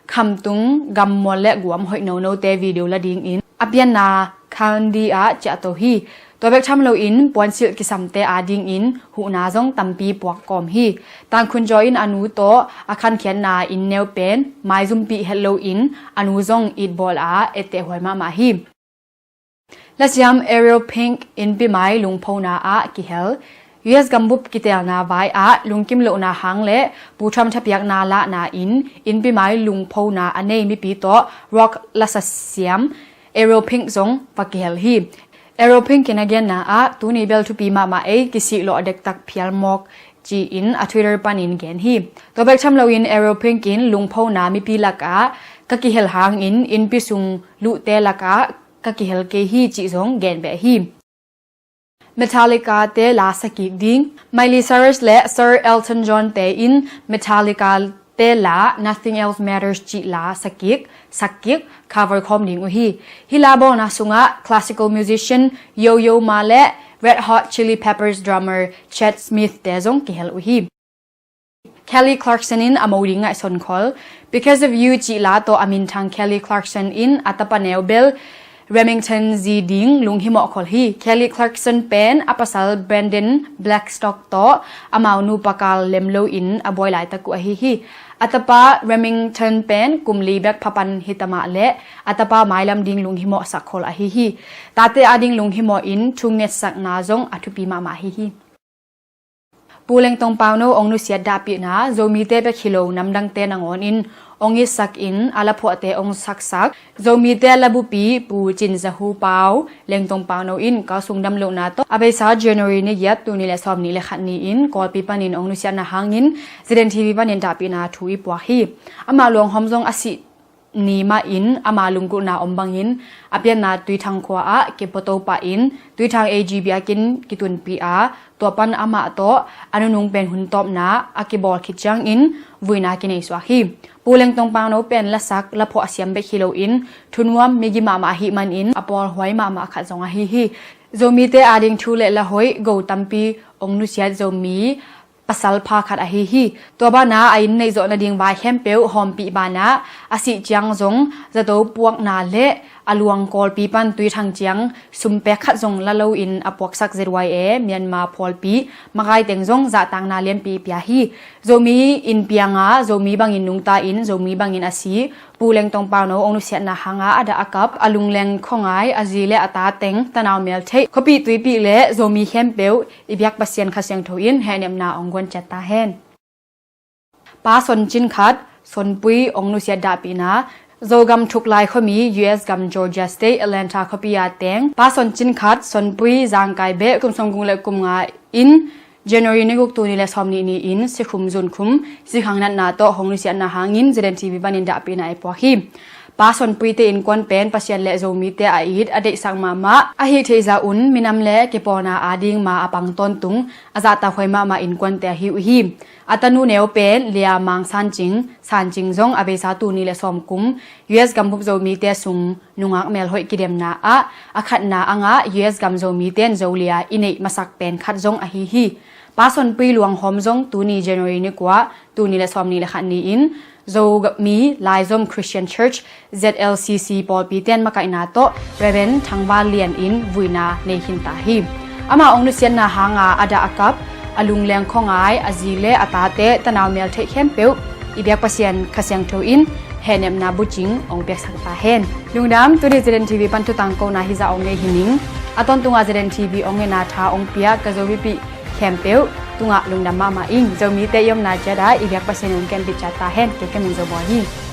khamtung gammual le guam hoih nonote video la dingin a pianna Khandi ah ciahto hi. Tua bek tham loin puansilh kisamte adingin huhna zong tampi puak kawm hi. Tangkhun Jaw in a nu tawh a khankhiatna inn neu pen maizumpih het loin a nu zong itbawl a ettehhuai mahmah hi. Lasiam Ariel Pink innpi mai lungphona ah kihel. U S gambup kiteelna vai ah lungkim lohna hang le Pu Trump thapiakna lahna in innpi mai lungphona a nei mipi tawh rock lasa siam Ariel Pink zong va kihel hi. Ariel Pink in a genna ah tuni bel thupi mahmah ei, kisihlawh dektak phial mawk ci-in a Twitter panin gen hi. Tua bek tham loin Ariel Pink in lungphona mipi lakah ka kihel hangin innpi sung luhte lakah ka kihel kei hi cih zong gen beh hi. Metallica te la sakik ding. Miley Cyrus le Sir Elton John te in Metallica te la Nothing Else Matters cih la sakik, sakkik, cover khawm ding uh hi. Hih la bawlna sungah classical musician Yo-Yo Ma le Red Hot Chili Peppers drummer Chad Smith te zong kihel uh hi. Kelly Clarkson in a mo ding ngaihson khol. Because of You cih la tawh a minthang Kelly Clarkson in a tapa neu bel Remington zi ding lunghimawh khol hi. Kelly Clarkson pen a pasal Brandon Blackstock tawh amau nupa kal lem loin a buai laitak uh ahi hi. A tapa Remington pen kum li bek phapan hita mah leh a tapa mailam ding lunghimawh sak khol ahi hi. Tate ading lunghimawh in thu ngetsakna zong a thupi mahmah ahi hi. Pu Lengtong Pauno ong nusiat dahpihna, Zomite bek hi lo namdangte nangawn in ong itsak in a laphuahte ong saksak Zomite labupi Pu Cin Za Hu Pau, Lengtong Pauno in kalsung damlohna tawh a beisa January ni giat, tul nih le sawmnih le khat ni-in Kawlpi panin ong nusiatna hangin Z N T V panin dahpihna thu i puak hi. Amah luanghawm zong a sih ni mahin ama lunggulhna om bangin a pianna Tuithang khua ah kipuato pahin Tuithang A G biakinn kitunpih a, tua pan amah tawh a nunung pen hun tawpna a kibawl khit ciangin vuina kinei suak hi. Pu Lengtong Pauno pen lasak laphuah siam bek hi loin thunuam migi mahmah ahih manin a pawlhuai mahmah khat zong ahi hi. Zomite ading thu le la hoih go tampi ong nusiat Zomi pasal pha khat ahi hi. Tua banah a inn neih zawh nading vai khempeuh hawmpih banah a sih ciang zong zato puakna le a luang Kawlpi pan Tuithang ciang sumpek khat zong la loin a puaksak Z Y A Myanmar pawlpi makai teng zong zahtakna lianpi pia hi. Zomi in pianga Zomi bangin nungta in Zomi bangin a si Pu Lengtong Pauno ong nusiatna hanga a dah a kap a lungleng khuangai a zi le a ta teng, tanau mel theih, khuapih tuipih le Zomi khempeuh i biak Pasian Kha Siangtho in hehnepna ong guan ciat ta hen. Pa Son Cin Khat, Sonpui ong nusiat dahpihna, Zogam thuklai khuami U S gam Georgia State Atlanta khuapi a teng Pa Son Cin Khat, Sonpui, zangkai beh, kum sawmguk le kum nga in January ni guk, tul nih le sawmnih ni-in sikhum zunkhum sikhang natna tawh hong nusiatna hangin Z N T V panin dahpihna i puak hi. Pa Sonpui te innkuan pen Pasian le Zomite a it a deihsak mahmah, a hih theih zah un minam le kipawlna ading ma a pang tawntung a zahtakhuai mahmah innkuante ahi uh hi. A tanu neu pen Lia Mang San Cing, San Cing zong a beisa tul nih le sawm kum U S gambup Zomite sung nungak melhoih kidemna ah a khatna a ngah U S gam Zomite in Zolia i neih masak pen khat zong ahi hi. Pa Sonpui luanghawm zong tuni January ni kua, tul nih le sawmnih le khat ni-in Zomi Laizom Christian Church, Z L C C pawlpite in makaihna tawh Reverend Thang Van Lian in vuina nei khinta hi. Amah ong nusiatna hanga a dah a kap a lungleng khuangai a zi le a tate, tanau mel theih khempeuh i biak Pasian Kha Siangtho in hehnepna bucing ong piaksak ta hen. Lungdam, tuni Z N T V pan thutangkona hizah ong nei hi ning. A tawntunga Z N T V ong ngetna tha ong piak ka Zomipih khempeuh tungah lungdam mahmah ing. Zomite i omna ciat ah i biak Pasian in ong kempih ciat ta hen. Kei ka min Zo Bawi hi.